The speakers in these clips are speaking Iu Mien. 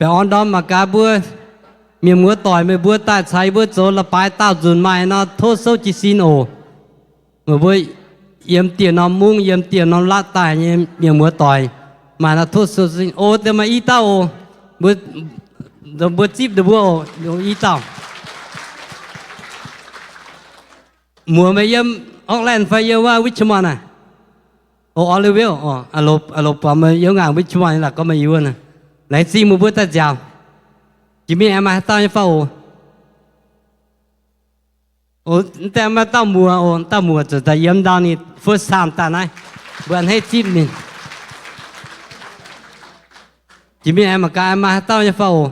Yaac orn ndorm mangc gaax mbuo mienh muoz doic, meih mbuo daaih caux yie mbuo zoux la'baaix daauh nzunc maaih nor, tov souv jiez sin oc. Meih mbuo yiem dieh norm mungv, yiem dieh norm latv daaih nyei mienh muoz doic, maaih nor tov souv jiez sin oc. Deix maaih i dauh oc. Mbuo, mbuo zipv ndon mbuo oc, i dauh. Muoz meih yiem Auckland fai yiem wuov Richmond aac? Oc, Oreilly oc. Loz buatc meih yiem ngaanc Richmond nyei laaix gorngv meih yiem wuov. Laengz zingh meih mbuo daaih nziaauc. Jiex mingh aengx maaih haaix dauh nyei fai oc? Oc, deix maaih dauh muoz oc, dauh muoz zuqc daaih yiem ndau ninh first time daaih naaiv. Mbuo a'hneiv zipv ninh. Jiex mingh aengx mangc gaax maaih haaix dauh nyei fai oc?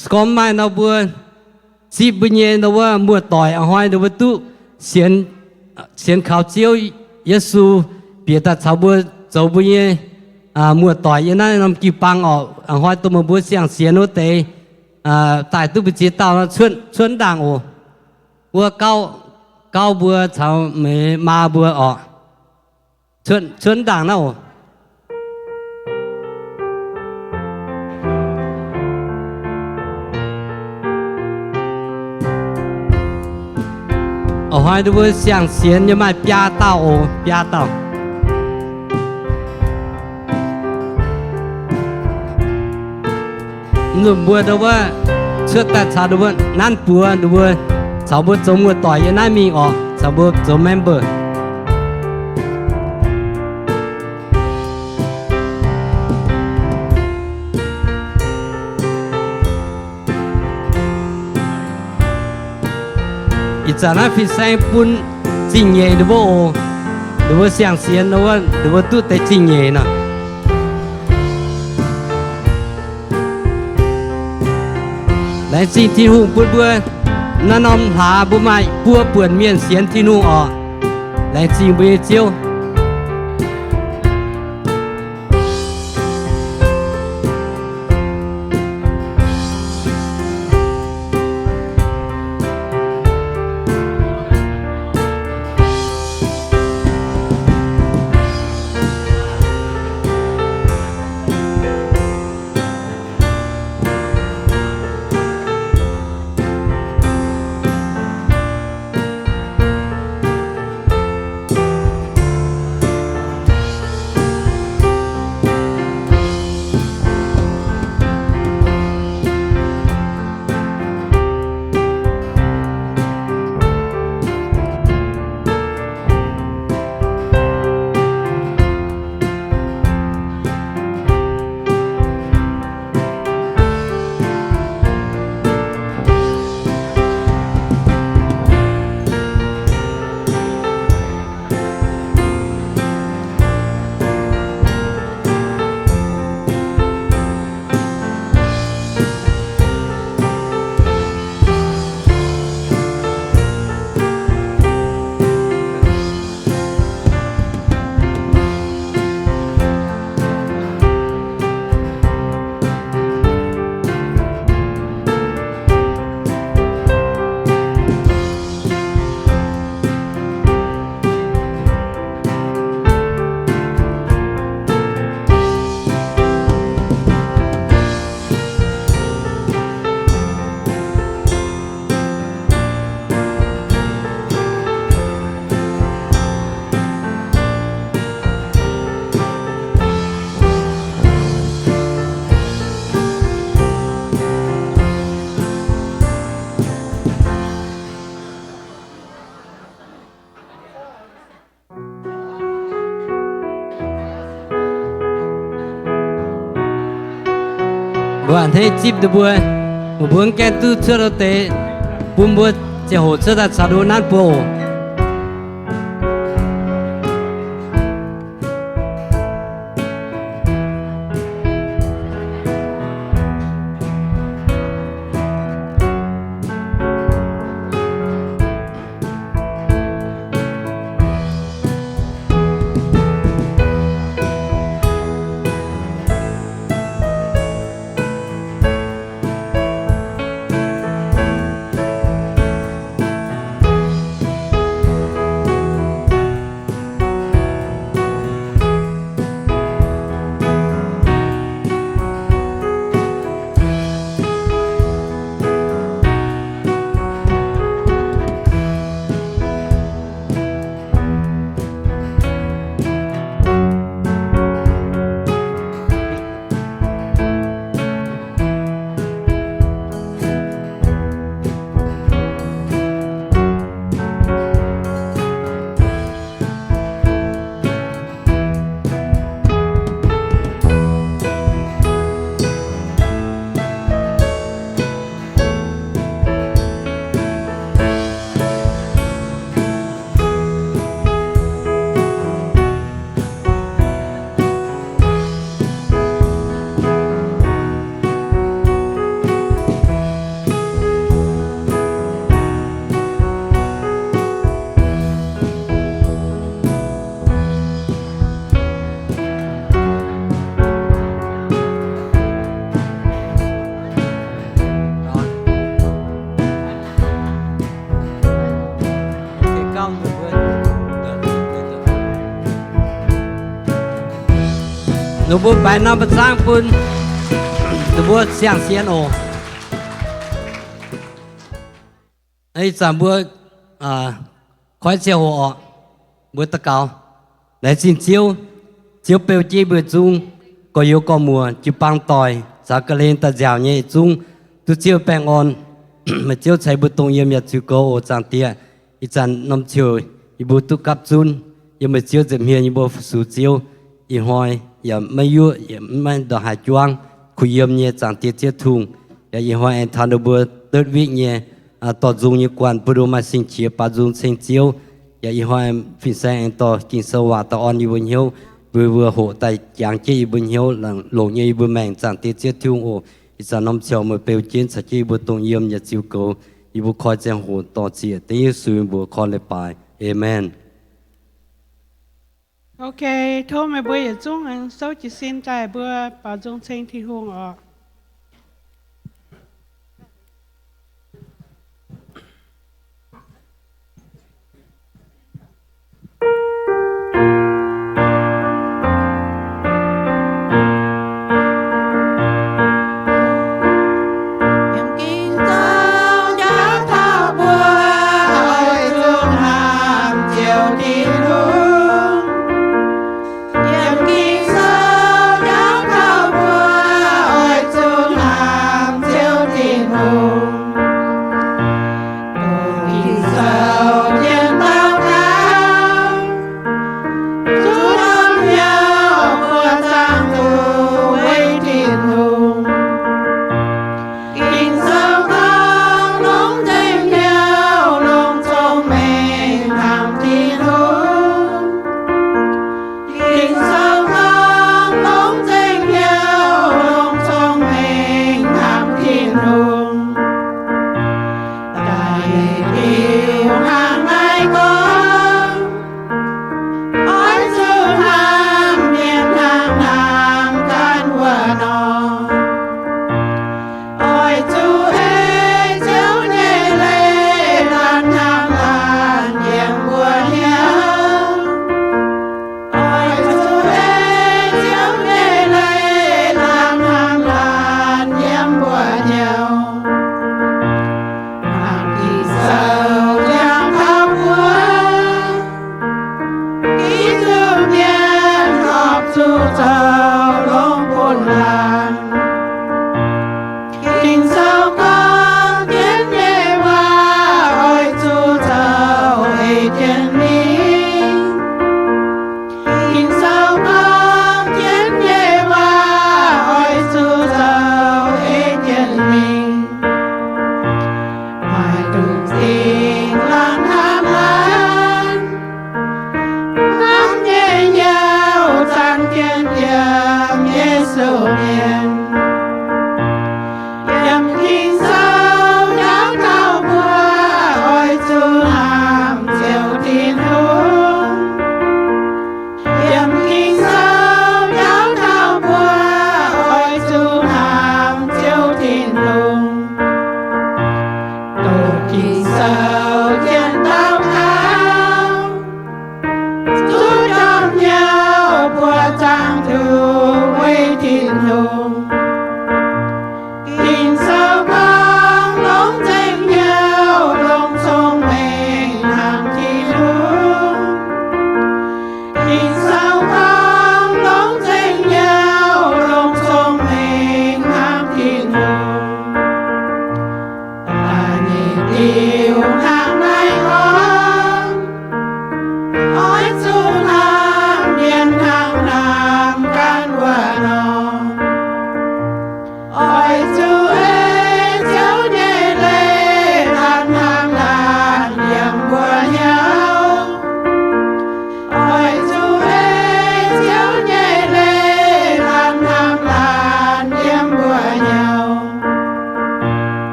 Se gorngv maaih nor, mbuo zipv mbuo nyei nor wuov muoz-doic a'hnoi nor mbuo duqv sienx, sienx kaux Ziouv Yesu bieqc daaih caux mbuo zoux mbuo nyei muoz-doic yiem naaiv norm jiu-baang oc. A'hnoi dongh meih mbuo siang-sienx wuov deix daaih duqv mbu'ziex dauh nor, cuotv ndaangc oc. Wuov gauv, gauv mbuo caux meih maa mbuo oc. Cuotv ndaangc naaiv oc. A'hnoi nduov mbuo siang-sienx nyei maaih biaa dauh oc, biaa dauh. Nzunc mbuo nduov mbuo cuotv daaih caux nduov mbuo nanv buoz, nduov mbuo caux mbuo zoux muoz-doic yiem naaiv mingh oc, caux mbuo zoux member. Ih zanc naaiv fin-saeng bun zingh nyeic nduov mbuo oc. Nduov mbuo siang-sienx nduov mbuo, nduov mbuo duqv deix zingh nyeic nor. Laengz zingh Tin-Hungh bun mbuo naaiv norm hlaax mbuo maaih buo buonc mienh sienx Tin-Hungh oc. Laengz zingh mbuo nyei Ziouv. Mbuo a'hneiv zipv ninh mbuo, meih mbuo mv gaengh duqv cuotv wuov deix, bun mbuo ziangh hoc cuotv daaih caux ninh mbuo nanv buoz oc. Ninh mbuo baix norm mba'zangv bun ninh mbuo siang-sienx oc. Ih zanc mbuo koiv ziangh hoc oc, mbuo daux gaux. Laengz zingh Ziouv, Ziouv beu jienv mbuo yietc zungv gorx-youz gorx-muoc, jiu-baang doic, caux ga'hlen daaih nziaauc nyei yietc zungv, duqv Ziouv baengh orn. Meih Ziouv ceix mbuo dongh yiem yaac ziux goux oc Zaangc Diex. Ih zanc norm ziouc yie mbuo duqv gapv zunv, yiem meih Ziouv nza'hmien yie mbuo fu-sux Ziouv. Ih hnoi yaac maiv yuoqv, yaac maiv ndongc haaix juangv, kuh yiem nyei Zaangc Diex Ziouv Tin-Hungh. Yaac ih hnoi aengx taux ninh mbuo third week nyei dorh nzung nyei guanh, bun ninh mbuo maaih sing-qiex baaux nzung ceng Ziouv. Yaac ih hnoi fin-saeng aengx dorh Ging-Sou waac daaih orn yie mbuo hnyouv, bun mbuo hoqc daaih jangx jienv yie mbuo hnyouv, longc nyei yie mbuo maengc Zaangc Diex Ziouv Tin-Hungh oc. Ih zanc norm ziouc meih beu jienv caux jienv yie mbuo dongh yiem yaac ziux goux. Yie mbuo koi ziangh hoc dorh ziec dengv Yesu nyei mbuox koi leiz-baaix. Aamen. Ok, tov meih mbuo yietc zungv aengx souv jiez sin daaih mbuo baaux nzung ceng Tin-Hungh oc. Yiem Ging-Sou jauv taux mbuo oix zuqc hnamv Ziouv Tin-Hungh. Yiem Ging-Sou jauv taux mbuo oix zuqc hnamv Ziouv Tin-Hungh. Doqc Ging-Sou jienv daux gaux, zuqc domh hnyouv buoqc zaangc Tin-Hungh. Ging-Sou gorngv, longc nzengc hnyouv longc cong-mengh hnamv Tin-Hungh. Ging-Sou gorngv, longc nzengc hnyouv longc cong-mengh hnamv Tin-Hungh. Da'nyeic diuh hnangv naaiv gorngv, oix zuqc hnamv mienh hnangv hnamv ganh wuov nor. Oix zuqc ei Ziouv nyei leiz-latc hnangv laanh yiem mbuo hnyouv. Oix zuqc ei Ziouv nyei leiz-latc hnangv laanh yiem mbuo hnyouv. Mangc Ging-Sou jangx taux mbuo ginv zuqc mienh horpc zuqc zoux longx bun laanh. Ging-Sou gorngv, jienv nyei waac oix zuqc zoux ei jienv mingh. Ging-Sou gorngv, jienv nyei waac oix zuqc zoux ei jienv mingh. Maaih dungx dingh laanh hnamv laanh, hnamv nyei hnyouv zanc jienv yiem Yesu mienh. Yiem Ging-Sou jauv taux mbuo oix zuqc hnamv Ziouv Tin-Hungh. Yiem Ging-Sou jauv taux mbuo oix zuqc hnamv Ziouv Tin-Hungh. Doqc Ging-Sou jienv daux gaux, zuqc domh hnyouv buoqc zaangc Tin-Hungh, weic Tin-Hungh. Ging-Sou gorngv, longc nzengc hnyouv longc cong-mengh hnamv Tin-Hungh. Ging-Sou gorngv, longc nzengc hnyouv longc cong-mengh hnamv Tin-Hungh. Da'nyeic diuh hnangv naaiv gorngv, oix zuqc hnamv mienh hnangv hnamv ganh wuov nor. Oix zuqc ei Ziouv nyei leiz-latc hnangv laanh yiem mbuo hnyouv. Oix zuqc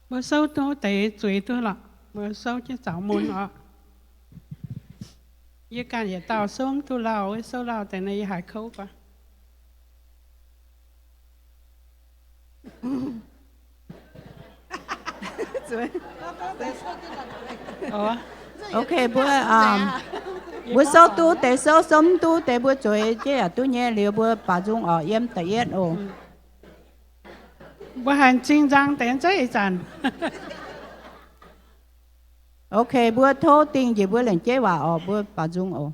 Mbuo souv duqv deix zueiz duqv lorqc, mbuo souv jienv zaux mun oc. Yie ganh yietc dauh souv mv duqv lauh, souv lauh deix naaiv yie haiz kouv guaax. Ok, mbuo, mbuo souv duqv deix souv, souv mv duqv deix mbuo zueiz jienv yaac duqv nyei. Liuz mbuo baaux nzung oc, yiem da'yietv oc. Mbuo haih zing nzang deix zeiv ih zanc. Ok, mbuo tov dingh njiec mbuo lengc jeiv waac oc, mbuo baaux nzung oc.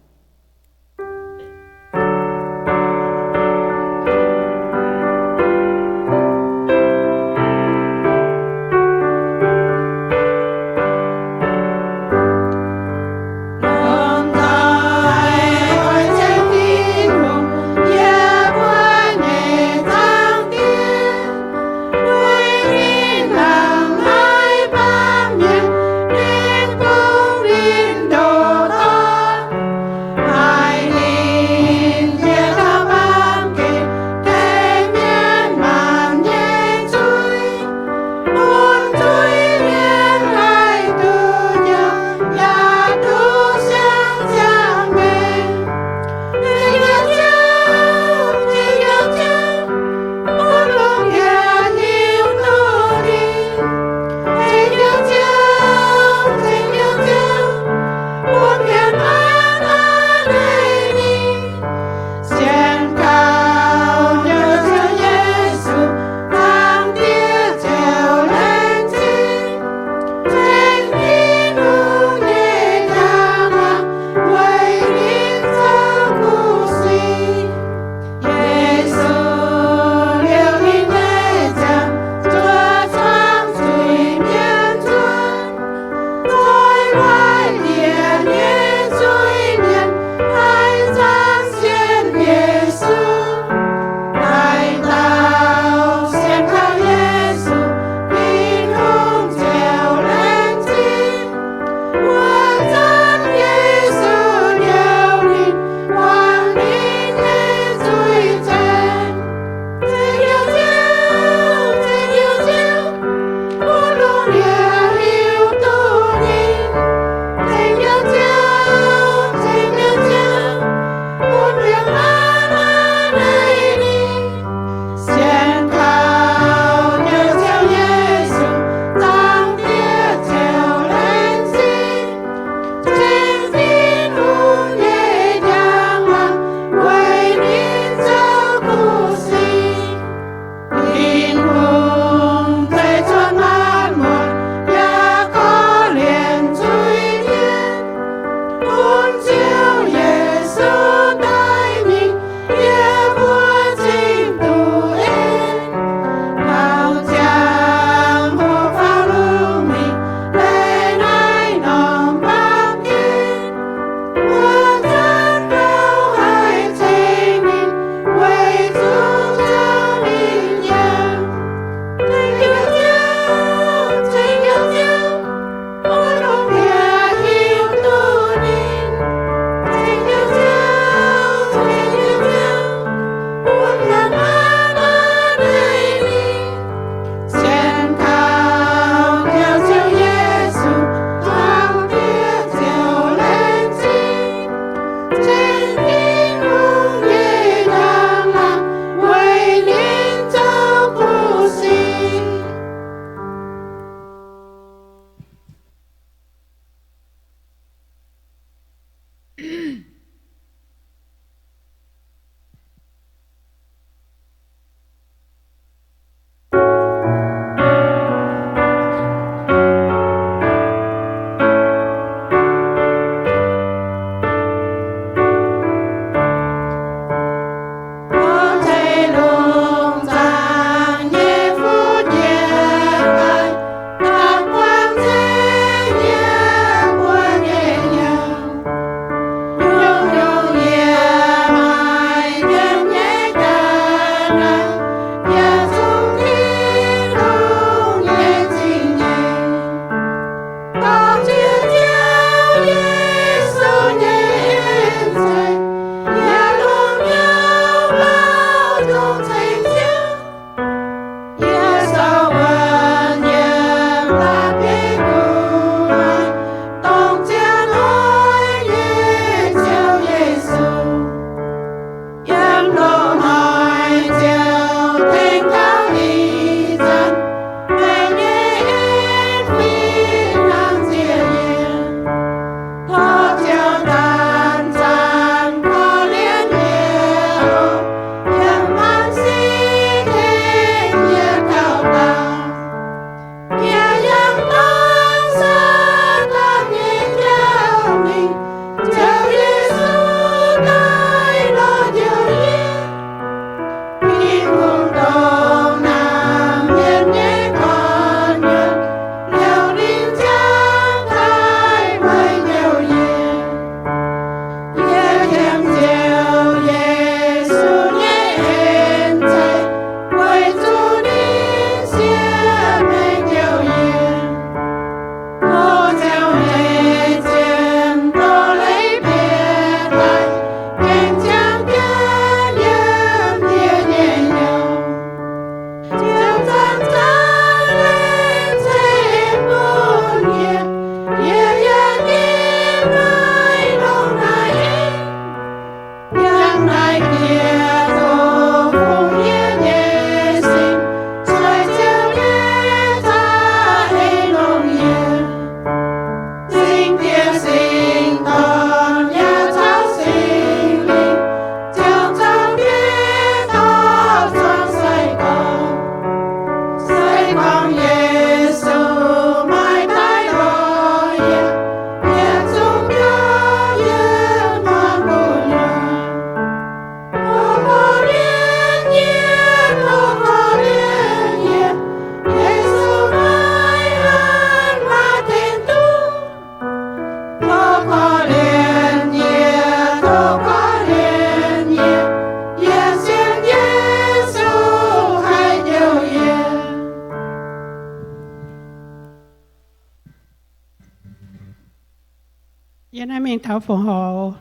Yie naaiv mingh taux fongc horc.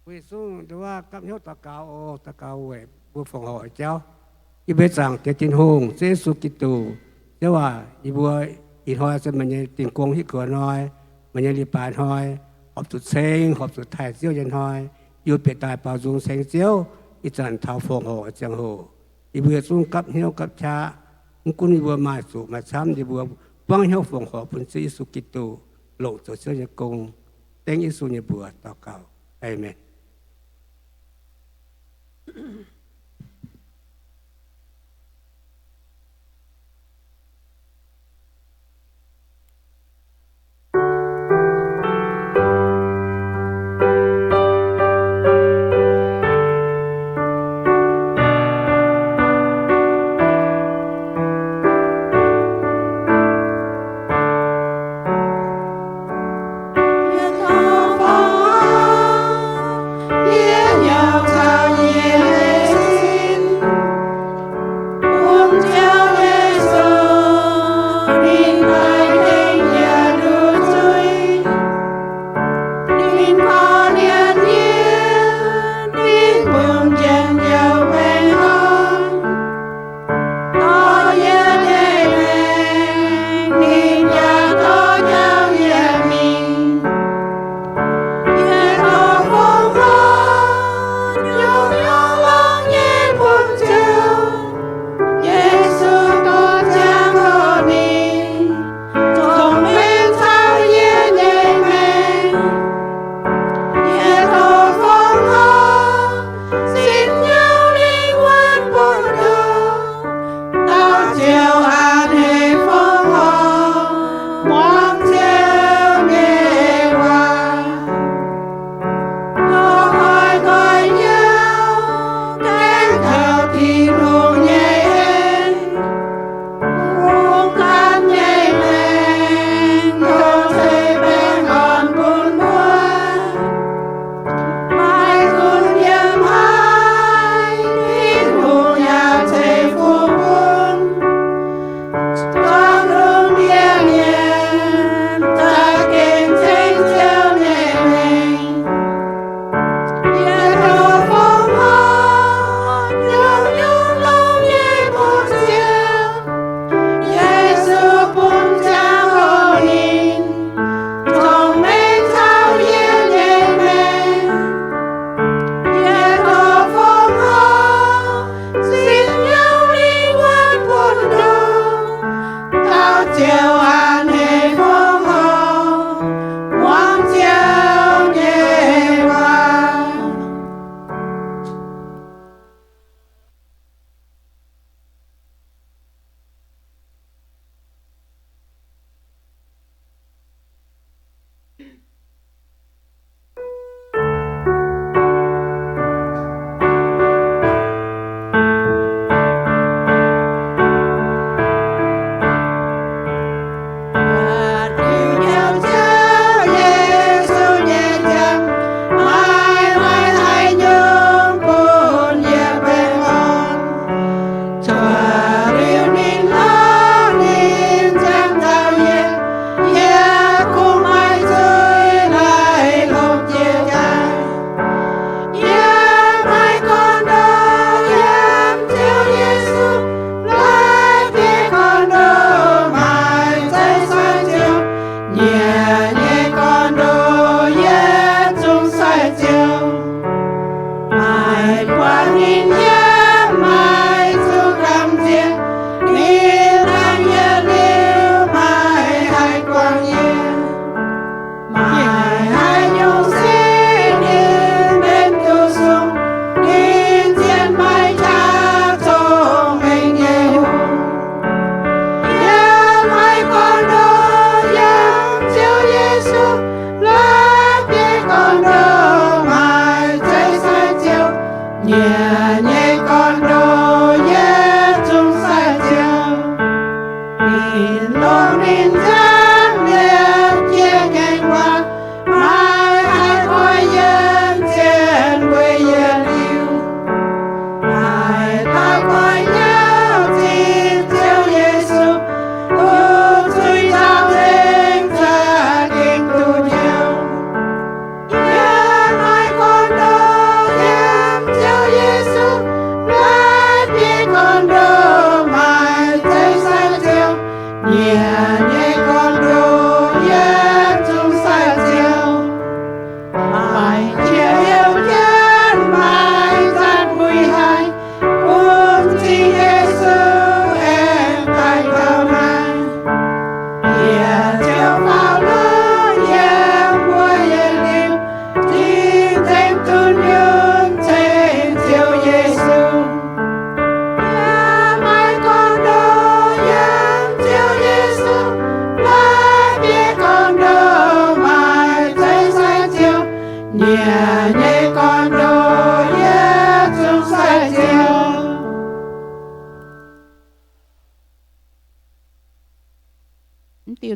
Weic zuqc nduov gapv hnyouv daux gaux oc, daux gaux weic mbuo fongc horc jauv. Yie mbuo zaangc Diex Tin-Hungh, Ziouv Yesu Giduc. Ziouv aac, yie mbuo ih hnoi se meih nyei dingh gong hitv gox hnoi, meih nyei leiz-baaix hnoi, horpc zuqc ceng, horpc zuqc taaih Ziouv nyei hnoi. Yie mbuo bieqc daaih baaux nzung ceng Ziouv, ih zanc taux fongc horc ziangh hoc. Yie mbuo yietc zungv gapv hnyouv gapv qaqv, mv gunv yie mbuo maaih zuqc maaih camv, yie mbuo buangv hnyouv fongc horc bun Ziouv Yesu Giduc, longc zoux Ziouv nyei gong. Dengv Yesu nyei mbuox daux gaux. Aamen.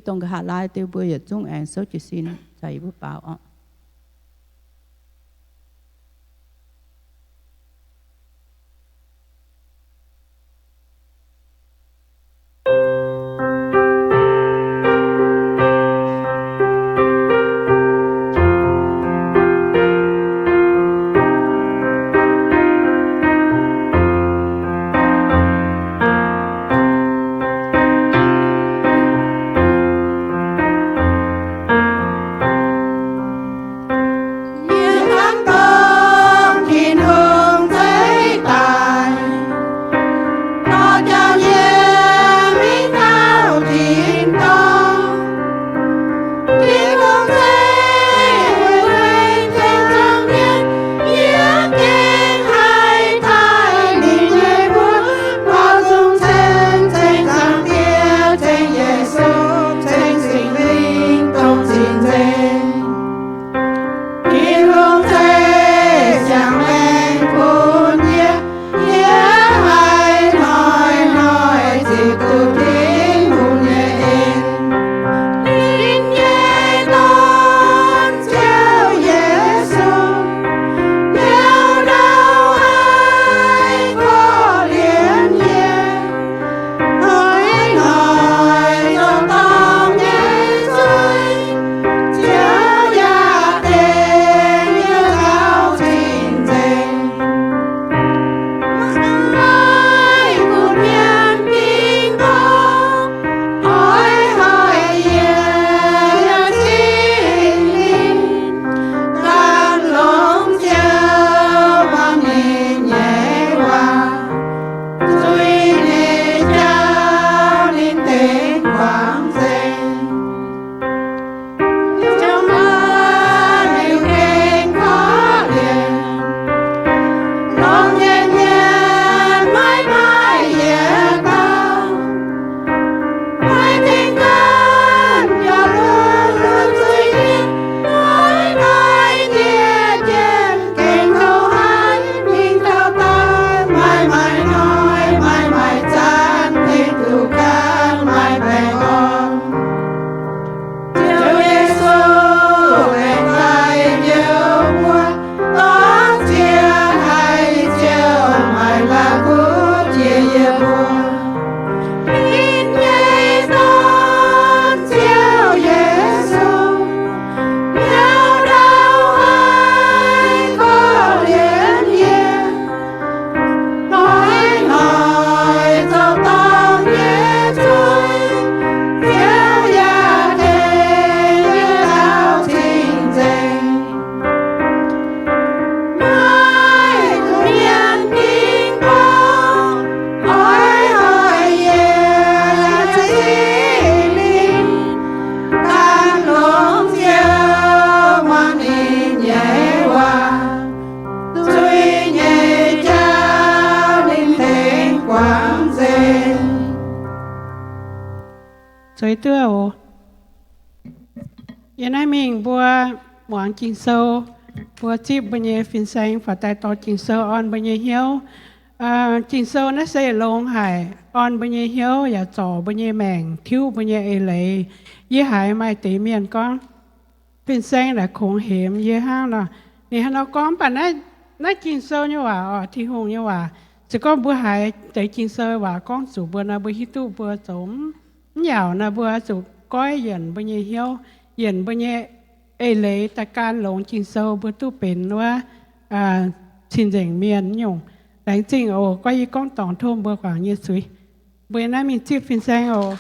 dongh nqa'haav laai deix mbuo yietc zungv aengx souv jiez sin caux yie mbuo baaux orqc. Yie hnamv dongh Tin-Hungh zeiv daic, dorh jangx yie mingh taux tin-dorngh. Tin-Hungh zeiv weic ceng zaangc Mienh, yie gengh haih taaih ninh nyei mbuox. Mbuo zuqc ceng, ceng zaangc Diex, ceng Yesu, ceng Singx Lingh dongh cing-nzengc. Tin-Hungh zeiv siang-maengc bun yie, yie haih hnoi-hnoi ziqc duqv Tin-Hungh nyei en. Ninh nyei Dorn, Ziouv Yesu, biauv ndau haic korv-lienh yie. Hnoi-hnoi zoux dorngc nyei zuiz, Ziouv yaac tengx yie taux cing-nzengc. Maiv gunv mienh dingc gorngv, oix hoic yie nyei Singx Lingh, gan longx Ziouv muangx ninh nyei waac. Zuiz nyei jauv ninh tengx guangc nzengc. Ziouv maiv liuc gengh korv-lienh, longx nyei mienh maiv maaih yietc dauh maiv tengx gan yaac luoqc zuiz-ndiev. Hnoi-hnoi ndiev jienv gengh kouv haic, mingh taux daaih maiv maaih hnoi, maiv maaih zanc tengx duqv gan, maiv baengh orn. Ziouv Yesu, baengh daaih njoux mbuo, dorh ziex haiz Ziouv maiv la'kuqv jiex yie mbuo. Ninh nyei Dorn, Ziouv Yesu, biauv ndau haic korv-lienh yie. Hnoi-hnoi zoux dorngc nyei zuiz, Ziouv yaac tengx yie taux cing-nzengc. Maiv gunv mienh dingc gorngv, oix hoic yie nyei Singx Lingh, gan longx Ziouv muangx ninh nyei waac. Zuiz nyei jauv ninh tengx guangc nzengc. Zueiz duqv oc. Yiem naaiv mingh mbuo muangx Ging-Sou, mbuo zipv mbuo nyei fin-saeng faaux daaih dorh Ging-Sou orn mbuo nyei hnyouv. Ging-Sou naaiv se longx haic, orn mbuo nyei hnyouv yaac zorc mbuo nyei maengc, tiuv mbuo nyei eix leiz. Yie haiz maaih deix mienh gorngv, fin-saeng naaic kungx hemx yie hnangv nor. Ninh hnangv nor gorngv, mv baac naaiv, naaiv Ging-Sou nyei waac oc, Tin-Hungh nyei waac. Se gorngv mbuo haiz deix Ging-Sou waac gorngv zuqc mbuo nor, mbuo hiuv duqv mbuo zoux mv, mv yaauc nor, mbuo zuqc goiv yienc mbuo nyei hnyouv, yienc mbuo nyei eix leiz daaih gan longx Ging-Sou, mbuo duqv benx wuov cing-nzengc mienh nyungc. Laengz zingh oc. Gorngv yie gorngv dorngc tov mbuo guangc nyei zuiz. Mbuo naaiv mingh zipv fin-saeng oc.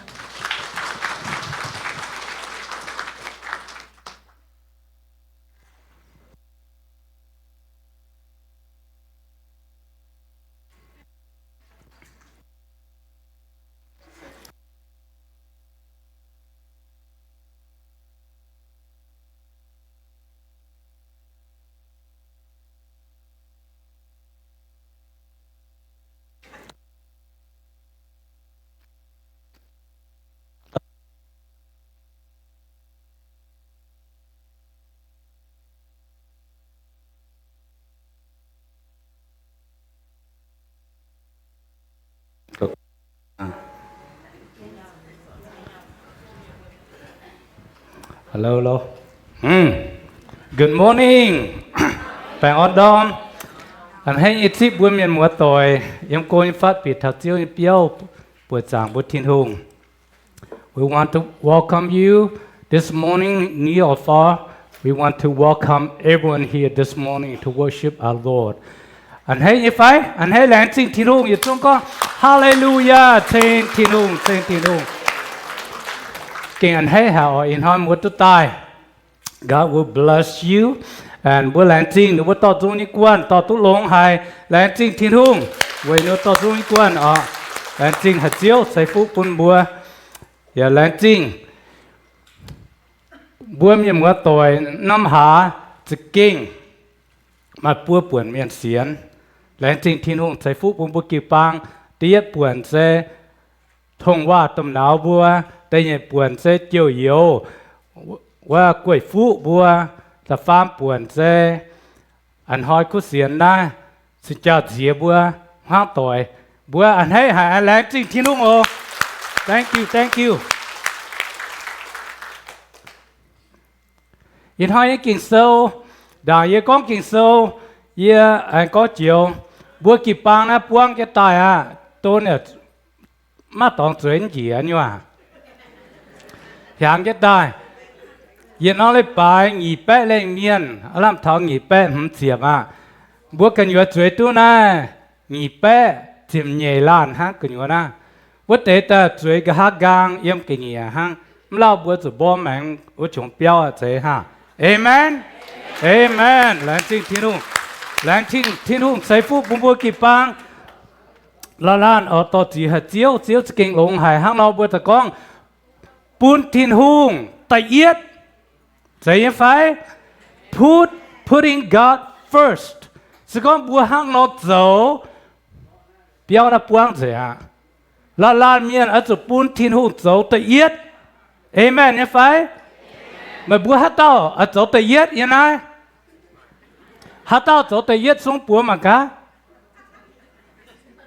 Hello, hello. Good morning. Baengh orn ndorm. A'hneiv nyei zipv mbuo mienh muoz-doic yiem go nyei fatv bieqc taux Ziouv nyei biauv, buoqc zaangc mbuo Tin-Hungh. We want to welcome you this morning, near or far. We want to welcome everyone here this morning to worship our Lord. A'hneiv nyei fai? A'hneiv, laengz zingh Tin-Hungh. Yietc zungv gorngv, Hallelujah, ceng Tin-Hungh, ceng Tin-Hungh. Gengh a'hneiv haic oc, ih hnoi mbuo duqv daaih. God will bless you. And mbuo laengz zingh ninh mbuo dorh nzung nyei guanh dorh duqv longx haic. Laengz zingh Tin-Hungh weic ninh mbuo dorh nzung nyei guanh oc. Laengz zingh haic Ziouv ceix fuqv bun mbuo. Yaac laengz zingh mbuo mienh muoz-doic norm hlaax za'gengh maaih buo buonc mienh sienx. Laengz zingh Tin-Hungh ceix fuqv bun mbuo jiu-baang. Da'yietv buonc se tongx waac domh nauz mbuo. Da'nyeic buonc se jouh youz, wuov gueiv fuqv mbuo. Da'faam buonc se a'hnoi kuv sienx naaiv cing-jaa nziex mbuo hmuangv doic. Mbuo a'hneiv haic, laengz zingh Tin-Hungh oc. Thank you, thank you. Ih hnoi nyei Ging-Sou, ndaangc yie gorngv Ging-Sou, yie aengx gorngv joux, mbuo jiu-baang naaiv buangv jienv daaih aqv, don yaac maiv dorngx zueiz njiec nyei waac. Hiaangx jienv daaih. Yietc norm leiz-baaix nyic baeqv lengh mienh, aav lamh taux nyic baeqv hmz ziepc aqv. Mbuo gu'nyuoz zueiz duqv naaiv nyic baeqv ziepc nyeic laanh hnangv gu'nyuoz naaiv. Wuov deix daaih zueiz nqa'haav nqaang yiem ga'nyiec hnangv. Mv lauh mbuo zuqc mborqv maengx wuov qongx biauv aqv, zeiz hnangv. Amen. Amen. Laengz zingh Tin-Hungh. Laengz zingh Tin-Hungh ceix fuqv bun mbuo jiu-baang. Laanh laanh oix dorh ziex haic Ziouv, Ziouv za'gengh longx haic. Hnangv nor mbuo daaih gorngv, bun Tin-Hungh da'yietv. Zeiz nyei fai? Put, putting God first. Se gorngv mbuo hnangv nor zoux, biauv naaiv buangv nzengc aqv. Laanh laanh mienh oix zuqc bun Tin-Hungh zoux da'yietv. Amen nyei fai? Meih mbuo haaix dauh oix zoux da'yietv yiem naaiv? Haaix dauh zoux da'yietv zungv buoz mangc gaax.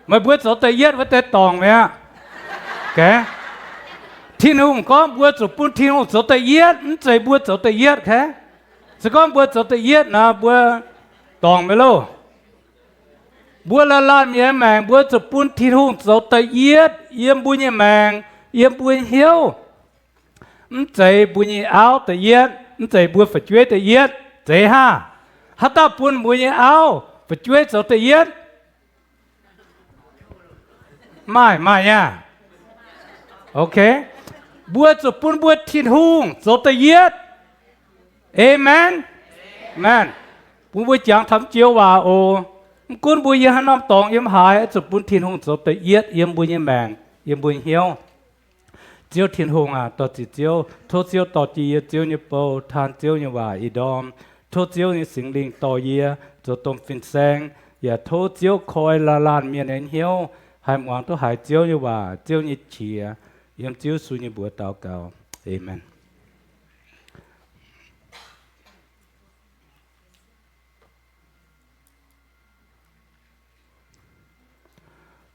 Meih mbuo zoux da'yietv wuov deix dorngc mi'aqv. Tin-Hungh gorngv mbuo zuqc bun Tin-Hungh zoux da'yietv, mv zeiz mbuo zoux da'yietv, oc. Se gorngv mbuo zoux da'yietv nor, mbuo dorngc mi'aqv loh. Mbuo laanh laanh mienh maengc mbuo zuqc bun Tin-Hungh zoux da'yietv yiem mbuo nyei maengc, yiem mbuo nyei hnyouv. Mv zeiz mbuo nyei auv da'yietv, mv zeiz mbuo fu'jueiv da'yietv, zeiz hnangv? Haaix dauh bun mbuo nyei auv, fu'jueiv zoux da'yietv? Maaih, maaih nyei. Ok. Mbuo zuqc bun mbuo Tin-Hungh zoux da'yietv. Amen. Amen. Bun mbuo jangx taux m'jiex waac oc. Mv gunv mbuo yiem haaix norm dorngx yiem haaix, zuqc bun Tin-Hungh zoux da'yietv yiem mbuo nyei maengc, yiem mbuo nyei hnyouv. Ziouv Tin-Hungh aac, dorh ziqc Ziouv, tov Ziouv dorh jienv yie Ziouv nyei bou, taan Ziouv nyei waac ih ndorm. Tov Ziouv nyei Singx Lingh dorh yie zoux domh fin-saeng, yaac tov Ziouv koi laanh laanh mienh nyei hnyouv, haih muangx duqv haiz Ziouv nyei waac, Ziouv nyei qiex. Yiem Ziouv Yesu nyei mbuox daux gaux. Amen.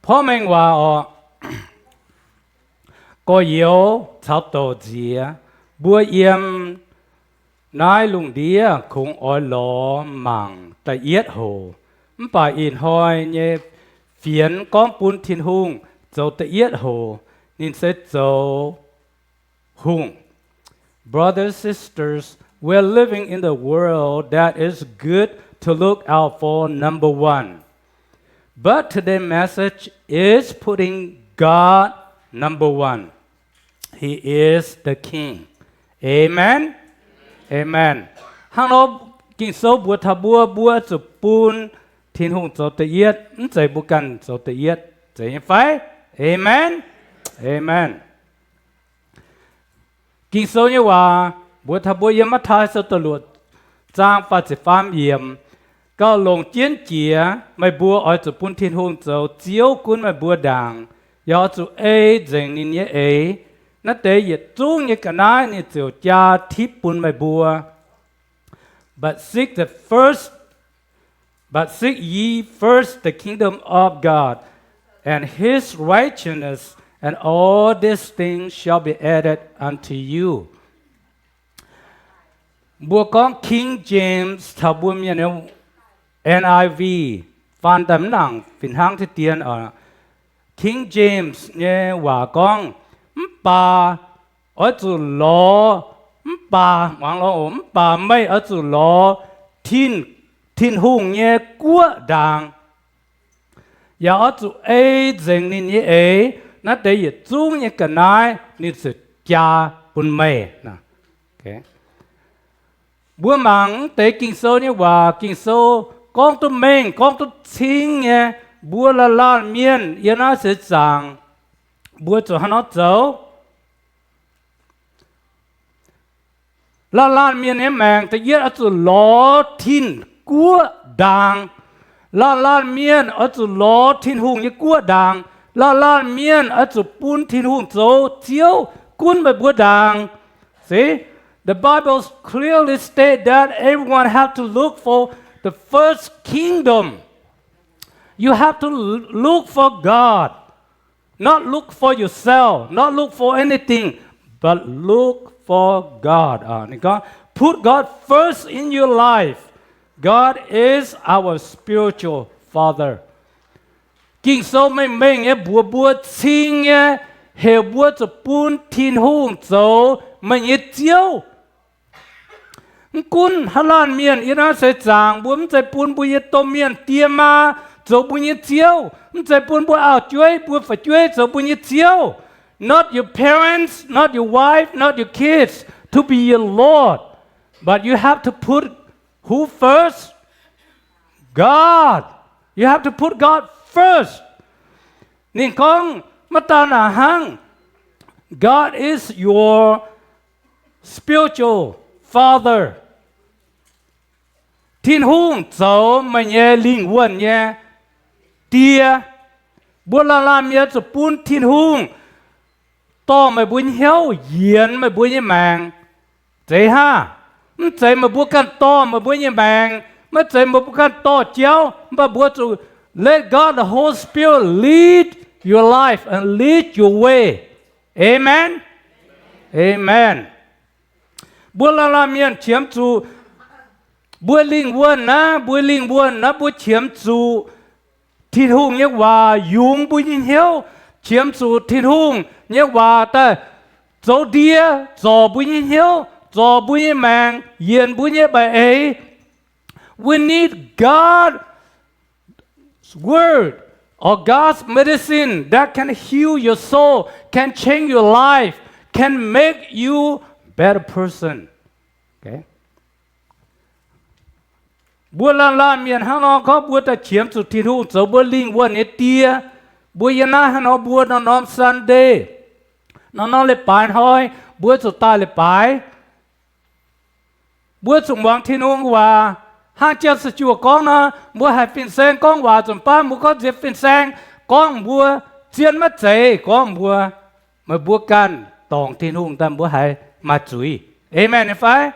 Porv mengh waac oc. Gorx-youz caux douc nziex, mbuo yiem naaiv lungh ndiev kungx oix lorz mangc da'yietv hoc. Mv baac ih hnoi nyei fienx gorngv bun Tin-Hungh zoux da'yietv hoc, ninh se zoux hungh. Brothers, sisters, we're living in the world that is good to look out for number one. But today's message is putting God number one. He is the King. Amen. Amen. Hnangv nor Ging-Sou mbuox taux mbuo, mbuo zuqc bun Tin-Hungh zoux da'yietv, mv zeiz mbuo ganh zoux da'yietv. Zeiz nyei fai? Amen. Amen. Ging-Sou nyei waac mbuox taux mbuo yiem Matv^taai Sou da'luoqc zaang faah ziepc faam yiemc, gauh longc jienv jiex meih mbuo oix zuqc bun Tin-Hungh zoux Ziouv gunv meih mbuo ndaangc, yaac oix zuqc ei nzengc ninh nyei eix. Naaiv deix yietc zungv nyei ga'naaiv ninh ziouc jaa tipv bun meih mbuo. But seek the first, but seek ye first the kingdom of God and his righteousness, and all these things shall be added unto you. Mbuo gorngv King James taux mbuo mienh nyei N I V, faan daaih mv nangc fih hnangv deix dien oc. King James nyei waac gorngv, mv baac oix zuqc lorz, mv baac, muangx lorz oc, mv baac meih oix zuqc lorz Tin, Tin-Hungh nyei guoqv ndaangc, yaac oix zuqc ei nzengc ninh nyei eix. Naaiv deix yietc zungv nyei ga'naaiv ninh ziouc jaa bun meih. Mbuo mangc deix Ging-Sou nyei waac, Ging-Sou gorngv duqv mengh, gorngv duqv cing nyei. Mbuo laanh laanh mienh yiem naaiv seix zaangc, mbuo zuqc haaix nor zoux? Laanh laanh mienh nyei maengc da'yietv oix zuqc lorz Tin-Guoqv ndaangc. Laanh laanh mienh oix zuqc lorz Tin-Hungh nyei guoqv ndaangc. Laanh laanh mienh oix zuqc bun Tin-Hungh zoux Ziouv gunv meih mbuo ndaangc. See, the Bible clearly state that everyone have to look for the first kingdom. You have to look for God. Not look for yourself, not look for anything, but look for God. Ninh gorngv, put God first in your life. God is our spiritual father. Ging-Sou mengh mengh nyei mbuox mbuo cing nyei, heuc mbuo zuqc bun Tin-Hungh zoux meih nyei Ziouv. Mv gunv haaix laanh mienh yiem naaiv seix zaangc, mbuo mv zeiz bun mbuo nyei domh mienh die maa zoux mbuo nyei ziouv, mv zeiz bun mbuo auv-jueiv, mbuo fu'jueiv zoux mbuo nyei ziouv. Not your parents, not your wife, not your kids to be your Lord. But you have to put who first? God. You have to put God first. Ninh gorngv, maiv daan naaic hnangv, God is your spiritual father. Tin-Hungh zoux meih nyei lingh wuonh nyei die. Mbuo laanh laanh mienh zuqc bun Tin-Hungh dorh meih mbuo nyei hnyouv yienx meih mbuo nyei maengc. Zeiz haav? Mv zeiz meih mbuo ganh dorh meih mbuo nyei maengc, maiv zeiz meih mbuo ganh dorh jauv, mv baac mbuo zuqc let God the Holy Spirit lead your life and lead your way. Amen. Amen. Mbuo laanh laanh mienh qiemx zuqc mbuo lingh wuonh naaiv, mbuo lingh wuonh naaiv mbuo qiemx zuqc Tin-Hungh nyei waac yungz mbuo nyei hnyouv, qiemx zuqc Tin-Hungh nyei waac daaih zoux ndie zorc mbuo nyei hnyouv, zorc mbuo nyei maengc, yienx mbuo nyei baeqc eix. We need God's word or God's medicine that can heal your soul, can change your life, can make you better person. Mbuo laanh laanh mienh hnangv nor gorngv mbuo daaih qiemx zuqc Tin-Hungh zoux mbuo lingh wuonh nyei die. Mbuo yiem naaiv hnangv nor mbuo norm-norm Sunday, norm-norm leiz-baaix hnoi, mbuo zuqc daaih leiz-baaix. Mbuo zuqc muangx Tin-Hungh waac. Hnangv Janx-Siouc gorngv nor, mbuo haiz fin-saeng gorngv waac nzunc baav mbuo gorngv nziex fin-saeng, gorngv mbuo zien maiv zeiz, gorngv mbuo, meih mbuo ganh dorngc Tin-Hungh daaih mbuo haiz maaih zuiz. Amen fai?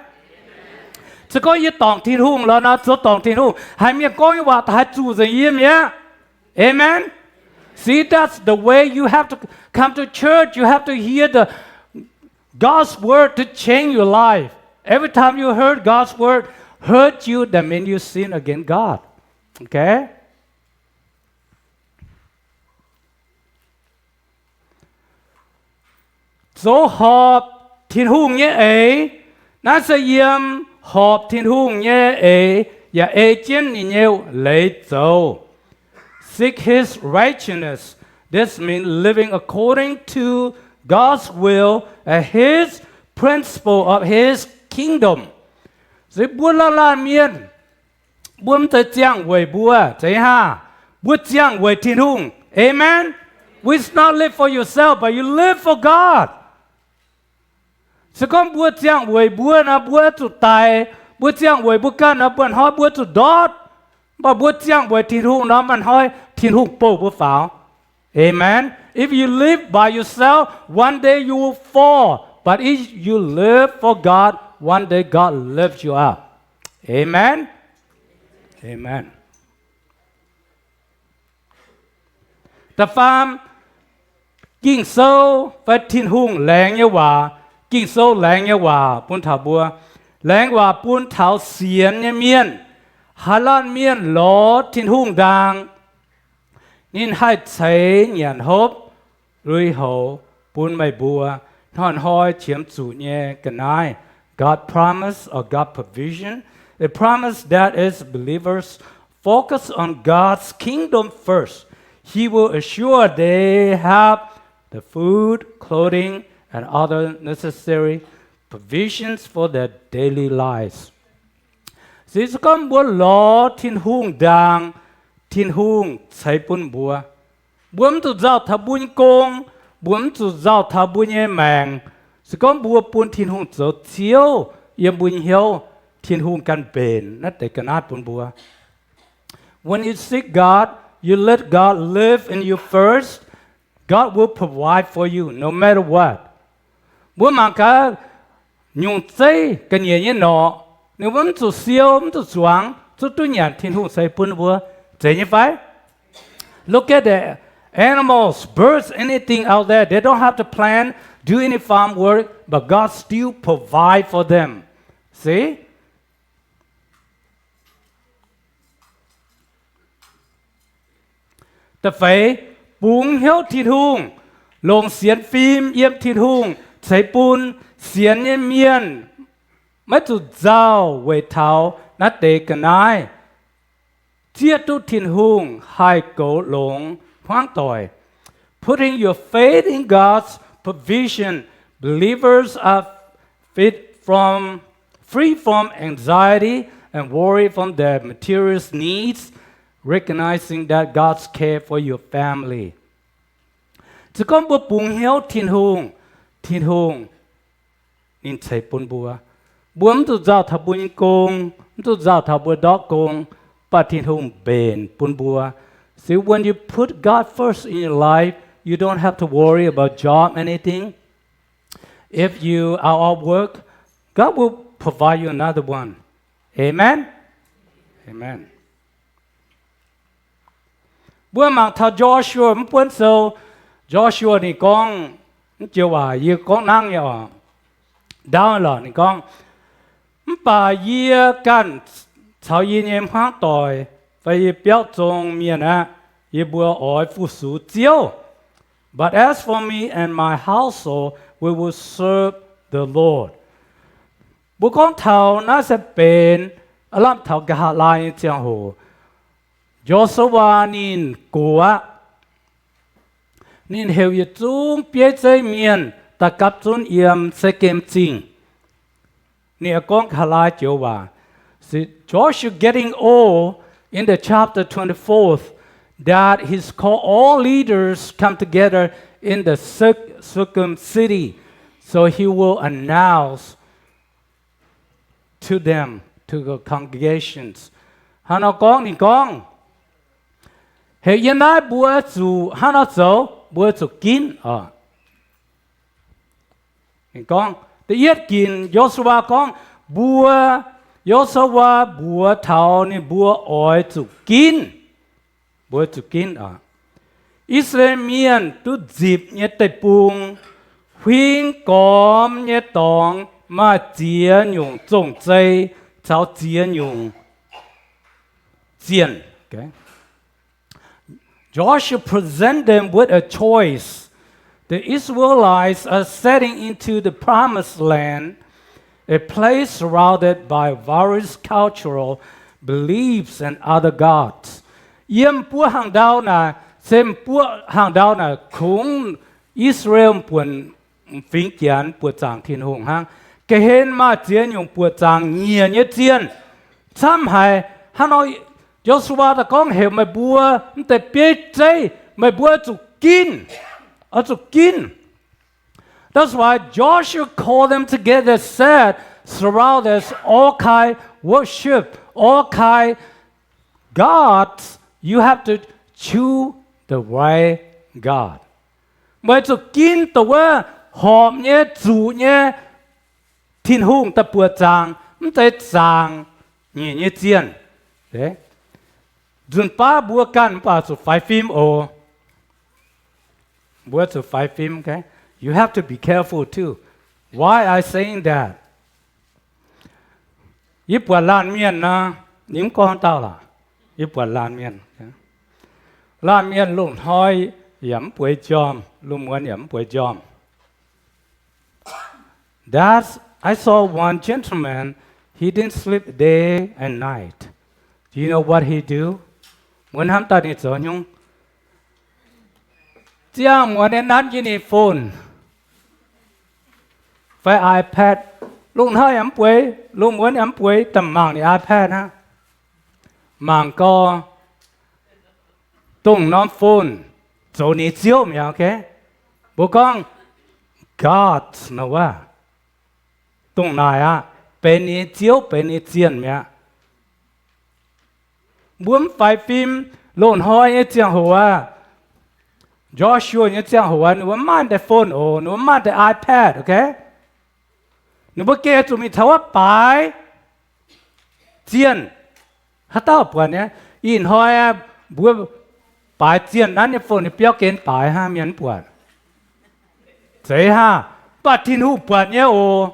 Se gorngv yie dorngc Tin-Hungh lorqc nor, zoux dorngc Tin-Hungh, haiz mienh gorngv nyei waac daaih haiz zuqc nzengc yie mi'aqv. Amen. See, that's the way you have to come to church. You have to hear the God's word to change your life. Every time you heard God's word hurt you, that means you sin against God. Okay? Zoux horpc Tin-Hungh nyei eix. Naaiv se yiem horpc Tin-Hungh nyei eix, yaac ei jienv ninh nyei leiz zoux. Seek his righteousness. This means living according to God's will and his principle of his kingdom. Se mbuo laanh laanh mienh, mbuo mv zeiz ziangh weic mbuo, zeiz haav? Mbuo ziangh weic Tin-Hungh. Amen. We not live for yourself, but you live for God. Se gorngv mbuo ziangh weic mbuo nor, mbuo zuqc daic. Mbuo ziangh weic mbuo ganh nor, mba'hnoi mbuo zuqc ndortv. Mv baac mbuo ziangh weic Tin-Hungh nor, mba'hnoi Tin-Hungh bouh mbuo faaux. Amen. If you live by yourself, one day you will fall. But if you live for God, one day God lifts you up. Amen. Amen. Da'faam, Ging-Sou fai Tin-Hungh laengz nyei waac. Ging-Sou laengz nyei waac bun taux mbuo. Laengz waac bun taux sienx nyei mienh. Haaix laanh mienh lorz Tin-Hungh ndaang, ninh haih ceix nyanc hopv lui-houx bun meih mbuo hnoi-hnoi qiemx zuqc nyei ga'naaiv. God promise or God provision. A promise that is believers focus on God's kingdom first. He will assure they have the food, clothing, and other necessary provisions for their daily lives. Se gorngv mbuo lorz Tin-Hungh ndaang, Tin-Hungh ceix bun mbuo. Mbuo mv zuqc nzauh taux mbuo nyei gong, mbuo mv zuqc nzauh taux mbuo nyei maengc. Se gorngv mbuo bun Tin-Hungh zoux Ziouv yiem mbuo nyei hnyouv, Tin-Hungh ganh mbenc naaiv deix ga'naaiv bun mbuo. When you seek God, you let God live in you first, God will provide for you no matter what. Mbuo mangc gaax nyungc zeiv ga'nyiec nyei norqc, ninh mbuo mv zuqc siou, mv zuqc zuangx, zuqc duqv nyanc Tin-Hungh ceix bun mbuo. Zeiz nyei fai? Look at the animals, birds, anything out there. They don't have to plant, do any farm work, but God still provide for them. See? Da'feix, bungx hnyouv Tin-Hungh, longc sienx fim yiem Tin-Hungh ceix bun. Sienx nyei mienh maiv zuqc nzauh weic taux naaiv deix ga'naaiv, zieqv duqv Tin-Hungh haih goux longx hmuangv doic. Putting your faith in God's provision, believers are fit from, free from anxiety and worry from their material needs, recognizing that God's care for your family. Se gorngv mbuo bungx hnyouv Tin-Hungh, Tin-Hungh ninh ceix bun mbuo. Mbuo mv zuqc nzauh taux mbuo nyei gong, mv zuqc nzauh taux mbuo ndortv gong, mv baac Tin-Hungh mbenc bun mbuo. See, when you put God first in your life, you don't have to worry about job, anything. If you are out of work, God will provide you another one. Amen? Amen. Mbuo mangc taux Joshua mv buonv sou. Joshua ninh gorngv, mv joux waac yie gorngv nangv nyei oc. Ndaauv lorqc ninh gorngv, mv baac yie ganh caux yie nyei hmuangv doic fai yie biauv zong mienh aeqv, yie mbuo oix fu-sux Ziouv. But as for me and my household, we will serve the Lord. Mbuo gorngv taux naaiv se benx aav lamh taux nqa'haav laai nyei ziangh hoc, Yo^su^waa ninh gox aqv. Ninh heuc yietc zungv bieiv zeiv mienh daaih gapv zunv yiem Sekem Zingh. Ninh gorngv nqa'haav laai joux waac. See, Joshua getting old in the chapter twenty-fourth, that he's called all leaders come together in the Suk-, Sukkim city. So he will announce to them, to the congregations. Hnangv nor gorngv, ninh gorngv, heuc yie naaiv mbuo zuqc hnangv nor zoux, mbuo zuqc ginv oc. Ninh gorngv, da'yietv ginc Yo^su^waa gorngv, mbuo, Yo^su^waa mbuox taux ninh mbuo oix zuqc ginv. Mbuo zuqc ginv oc. I^saa^laa^en Mienh duqv nzipc nyei deic-bung, huing gormx nyei dorngx maaih ziex nyungc zong-zei caux ziex nyungc zienh. Joshua present them with a choice. The Israelites are setting into the promised land, a place surrounded by various cultural beliefs and other gods. Yiem buo hangh ndau naaic, se buo hangh ndau naaic kungx I^saa^laa^en buonc fingx Janx buoqc zaangc Tin-Hungh hnangv. Ga'hlen maaih ziex nyungc buoqc zaangc nyiec nyei zienh. Camv haic hnangv nor, Yo^su^waa daaih gorngv heuc meih mbuo mv deix bieiv zeiv, meih mbuo zuqc ginv, oix zuqc ginv. That's why Joshua called them together, said, surround there's all kind worship, all kind gods, you have to choose the right God. Meih zuqc ginv dongh wuov horpc nyei, zuqc nyei Tin-Hungh daaih buoqc zaangc, mv zeiz zaangc nyiec nyei zienh. Nzunc baav mbuo ganh mv baac zuqc faix fim oc. Mbuo zuqc faix fim, okay? You have to be careful too. Why I saying that? Yie buatc laanh mienh nor, yie mv gorngv dauh lorqc. Yie buatc laanh mienh, laanh mienh lungh hnoi yaac mv bueix jorm, lungh muonz yaac mv bueix jorm. That's, I saw one gentleman, he didn't sleep day and night. Do you know what he do? Mbuo hnamv daaih ninh zoux nyungc. Ziangh muonz nyei nanv jienv ninh phone fai iPad. Lungh hnoi yaac mv bueix, lungh muonz yaac mv bueix, daaih mangc ninh iPad hnangv. Mangc gau, dongh norm phone zoux ninh nyei ziouv mi'aqv, okay? Mbuo gorngv gods nor wuov, dongh naaic aqv, benx ninh nyei ziouv, benx ninh nyei zienh mi'aqv. Mbuo mv faix fim, loz-hnoi nyei ziangh hoc aqv, Joshua nyei ziangh hoc aqv, ninh mbuo mv maaih deix phone oc, ninh mbuo mv maaih deix iPad, okay? Ninh mbuo gengh zuqc mingh taux wuov baaix zienh. Haaix dauh buatc nyei? Ih hnoi mbuo baaix zienh nanv nyei phone ninh biauv gen baaix hnangv, mienh mv buatc. Zeiz hnangv, mv baac Tin-Hungh buatc nyei oc.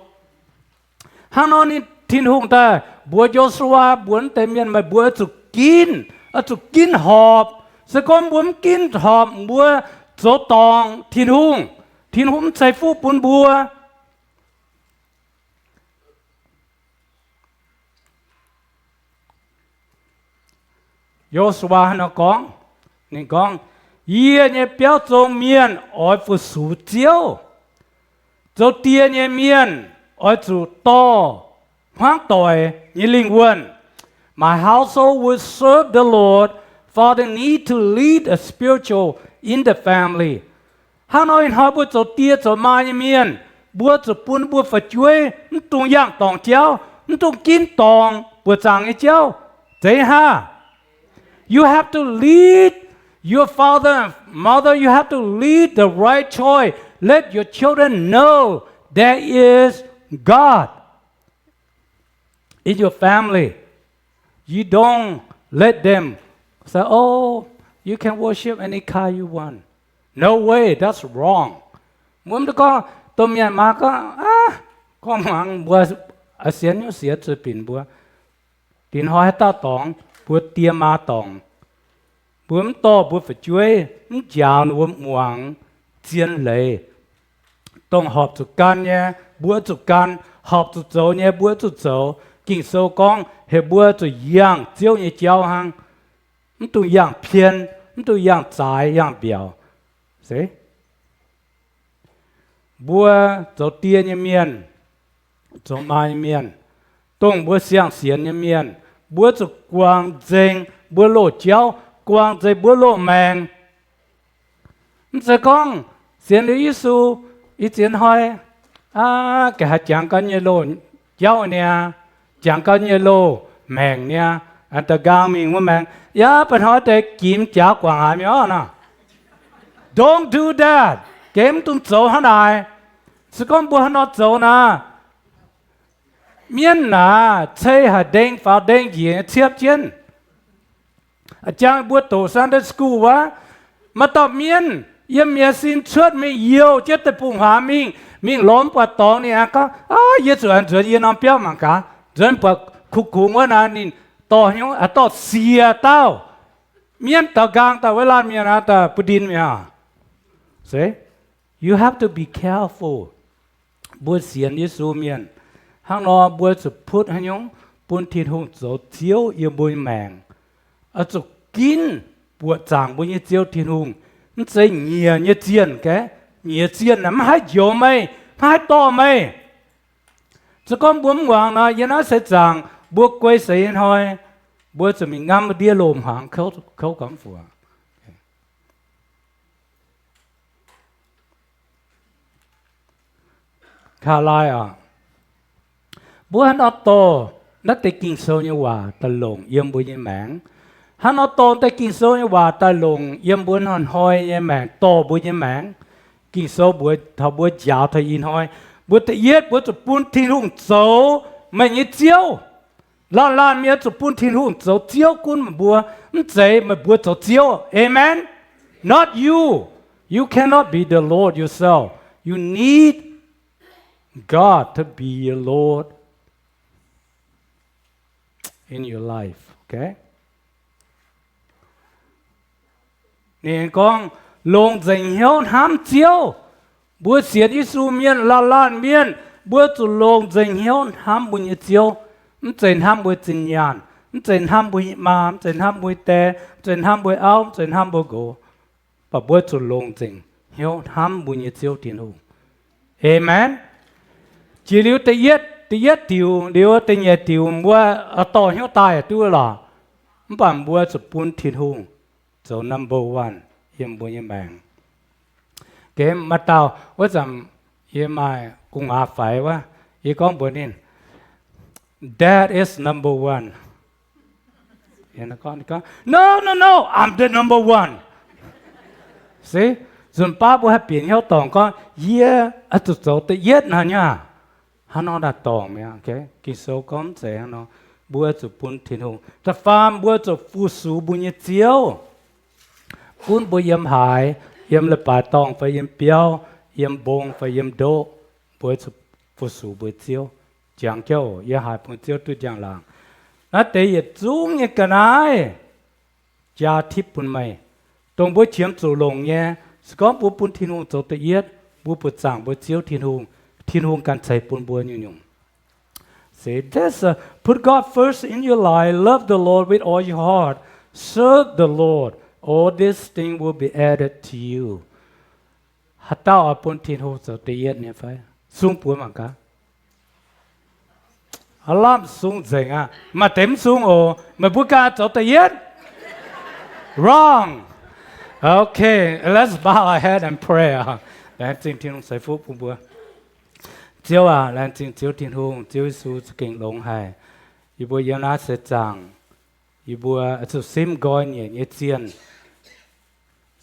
Hnangv nor ninh, Tin-Hungh daaih mbuox Yo^su^waa mbuox wuov deix mienh, meih mbuo oix zuqc ginv, oix zuqc ginv horpc. Se gorngv mbuo mv ginv horpc, mbuo zoux dorngc Tin-Hungh, Tin-Hungh mv ceix fuqv bun mbuo. Yo^su^waa hnangv nor gorngv, ninh gorngv, Yie nyei biauv zong mienh oix fu-sux Ziouv. Zoux die nyei mienh oix zuqc dorh hmuangv doic nyei lingh wuonh. My household will serve the Lord. Father need to lead a spiritual in the family. Hnangv nor ih hnoi mbuo zoux die zoux maa nyei mienh, mbuo zuqc bun mbuo fu'jueiv mv dungx yangh dorngc jauv, mv dungx ginv dorngc buoqc zaangc nyei jauv. Zeiz hnangv. You have to lead your father and mother, you have to lead the right choice. Let your children know there is God in your family. You don't let them say, "Oh, you can worship any kind you want." No way, that's wrong. Mbuo mv duqv gorngv, domh mienh maa gorngv, aav, gorngv hmuangx mbuo sienx nyungc siex zuiz binc mbuo. Dinh hnoi haaix dauh dorngx, mbuo die maa dorngx. Mbuo mv dorh mbuo fu'jueiv, mv njaaux ninh mbuo muangx zien leiz. Dongh horpc zuqc gan nyei, mbuo zuqc gan. Horpc zuqc zoux nyei, mbuo zuqc zoux. Ging-Sou gorngv heuc mbuo zuqc yangh Ziouv nyei jauv hnangv. Mv dungx yangh pien, mv dungx yangh zaaix yangh mbiaauc. Se, mbuo zoux die nyei mienh, zoux maa nyei mienh, dongh mbuo siang-sienx nyei mienh, mbuo zuqc guangc nzengc mbuo loz-jauv, guangc nzengc mbuo loz-maengc. Mv zeiz gorngv sienx liuz Yesu, ih ziex hnoi, aa, ga'haaix jangx gau nyei loz-jauv niaa, jangx gau nyei loz-maengc niaa, da'nqaang mingh wuov maengx, yaac ba'hnoi deix gimx jaax guangc haaix mi'aqv nor. Don't do that. Gengh mv dungx zoux hnangv naaic. Se gorngv mbuo hnangv nor zoux naaic, mienv naaic cei haic ndeng faaux ndeng njiec nyei ciepv jienv. Jangx mbuo doqc Sunday school wuov, maaih dauh mienv yiem miez sin cuotv mingh youh jienv deic-bung-huaax mingh, mingh lorz mv buatc dorngx. Ninh aengx gorngv, aav, yie zuqc aengx nzuonx yie norm biauv mangc gaax. Nzuonx buatc kungx-kungx wuov naaic, ninh dorh hnyouv, dorh siec dauh mienv daux nqaang daaih wuov laanh mienh aqv, daaih bun ndin mi'aqv. Se, you have to be careful. Mbuo sienx Yesu mienh, hnangv nor mbuo zuqc putv haaix nyungc bun Tin-Hungh zoux Ziouv yiem mbuo nyei maengc. Oix zuqc ginv buoqc zaangc mbuo nyei Ziouv Tin-Hungh. Mv zeiz nyiec nyei zienh gaeqv. Nyiec zienh naaic mv haih njoux meih, mv haih dorh meih. Se gorngv mbuo mv muangx nor, yie naaiv seix zaangc mbuo guei seix nyei hnoi, mbuo zuqc mingh ngamv ndiev loz-hmuangx kouv gauh mv fungc. Kaa laai oc. Mbuo hnangv nor dorh naaiv deix Ging-Sou nyei waac daaih longc yiem mbuo nyei maengc. Hnangv nor dorh deix Ging-Sou nyei waac daaih longc yiem mbuo hnoi-hnoi nyei maengc, dorh mbuo nyei maengc. Ging-Sou mbuox taux mbuo njaaux taux ih hnoi, mbuo da'yietv mbuo zuqc bun Tin-Hungh zoux meih nyei Ziouv. Laanh laanh mienh zuqc bun Tin-Hungh zoux Ziouv gunv meih mbuo. Mv zeiz meih mbuo zoux Ziouv. Amen. Not you. You cannot be the Lord yourself. You need God to be your Lord. in your life, okay? Ninh gorngv, longc nzengc hnyouv hnamv Ziouv. Mbuo sienx Yesu mienh, laanh laanh mienh, mbuo zuqc longc nzengc hnyouv hnamv mbuo nyei Ziouv. Mv zeiz hnamv mbuo zinh nyaanh, mv zeiz hnamv mbuo nyei maa, mv zeiz hnamv mbuo nyei die, mv zeiz hnamv mbuo auv, mv zeiz hnamv mbuo nqox. Mv baac mbuo zuqc longc nzengc hnyouv hnamv mbuo nyei Ziouv Tin-Hungh. Aamen. Jiex liuz da'yietv, da'yietv diuc liuz da'nyeic diuc mbuo oix dorh hnyouv daaih duqv lorqc. Mv baac mbuo zuqc bun Tin-Hungh zoux number one yiem mbuo nyei maengc. Gem maaih dauh wuov zanc yie maaih gu'nguaaz faix wuov, yie gorngv mbuox ninh, Dad is number one. No, no, no, I'm the number one. Se, nzunc baav mbuo haih bieqc hnyouv dorngc gorngv, yie oix zuqc zoux da'yietv naaic nyei. Hnangv nor daaih dorngc mi'aqv. Ging-Sou gorngv mv zeiz hnangv nor. Mbuo zuqc bun Tin-Hungh. Da'faam mbuo zuqc fu-sux mbuo nyei Ziouv. Gunv mbuo yiem haaix, yiem leiz-baaix dorngh fai yiem biauv, yiem mbong fai yiem ndoqv, mbuo zuqc fu-sux mbuo Ziouv. Jangx jauv, yie haiz bun Ziouv duqv njang-laangc. Naaiv deix yietc zungv nyei ga'naaiv jaa tipv bun meih, dongh mbuo qiemx zuqc longc nyei. Se gorngv mbuo bun Tin-Hungh zoux da'yietv, mbuo buoqc zaangc mbuo Ziouv Tin-Hungh, Tin-Hungh ganh ceix bun mbuo nyungc-nyungc. See, that's, uh, put God first in your life, love the Lord with all your heart, serve the Lord, all these things will be added to you. Haaix dauh oix bun Tin-Hungh zoux da'yietv nyei fai? Sung buoz mangc gaax. Aav lamh sung nzengc aqv. Maaih deix mv sung oc. Meih mbuo ganh zoux da'yietv? Wrong. Okay, let's bow our head and pray. Laengz zingh Tin-Hungh ceix fuqv bun mbuo. Ziouv aac, laengz zingh Ziouv Tin-Hungh, Ziouv Yesu za'gengh longx haic. Yie mbuo yiem naaiv seix zaangc, yie mbuo zuqc simv nqoi nyiec nyei zienh,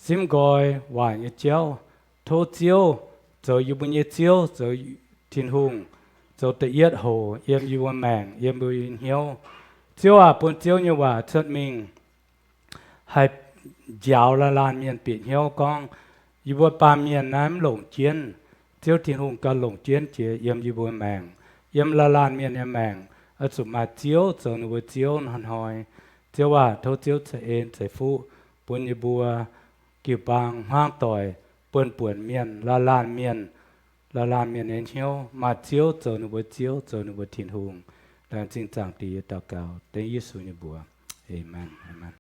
simv nqoi waaic nyei jauv. Tov Ziouv zoux yie mbuo nyei Ziouv, zoux Tin-Hungh, zoux da'yietv hoc yiem yie mbuo maengc, yiem mbuo nyei hnyouv. Ziouv aac, bun Ziouv nyei waac cuotv mingh haih njaaux laanh laanh mienh bieqc hnyouv gorngv, yie mbuo baamh mienh naaiv mv longc jienv, Ziouv Tin-Hungh ganh longc jienv jiex yiem yie mbuo maengc, yiem laanh laanh mienh nyei maengc, oix zuqc maaih Ziouv zoux ninh mbuo Ziouv hnoi-hnoi. Ziouv aac, tov Ziouv ceix en ceix fuqv bun yie mbuo jiu-baang hmuangv doic, buonv-buonc mienh, laanh laanh mienh, laanh laanh mienh nyei hnyouv maaih Ziouv zoux ninh mbuo Ziouv, zoux ninh mbuo Tin-Hungh. Laengz zingh Zaangc Diex daux gaux dengv Yesu nyei mbuox. Aamen. Aamen.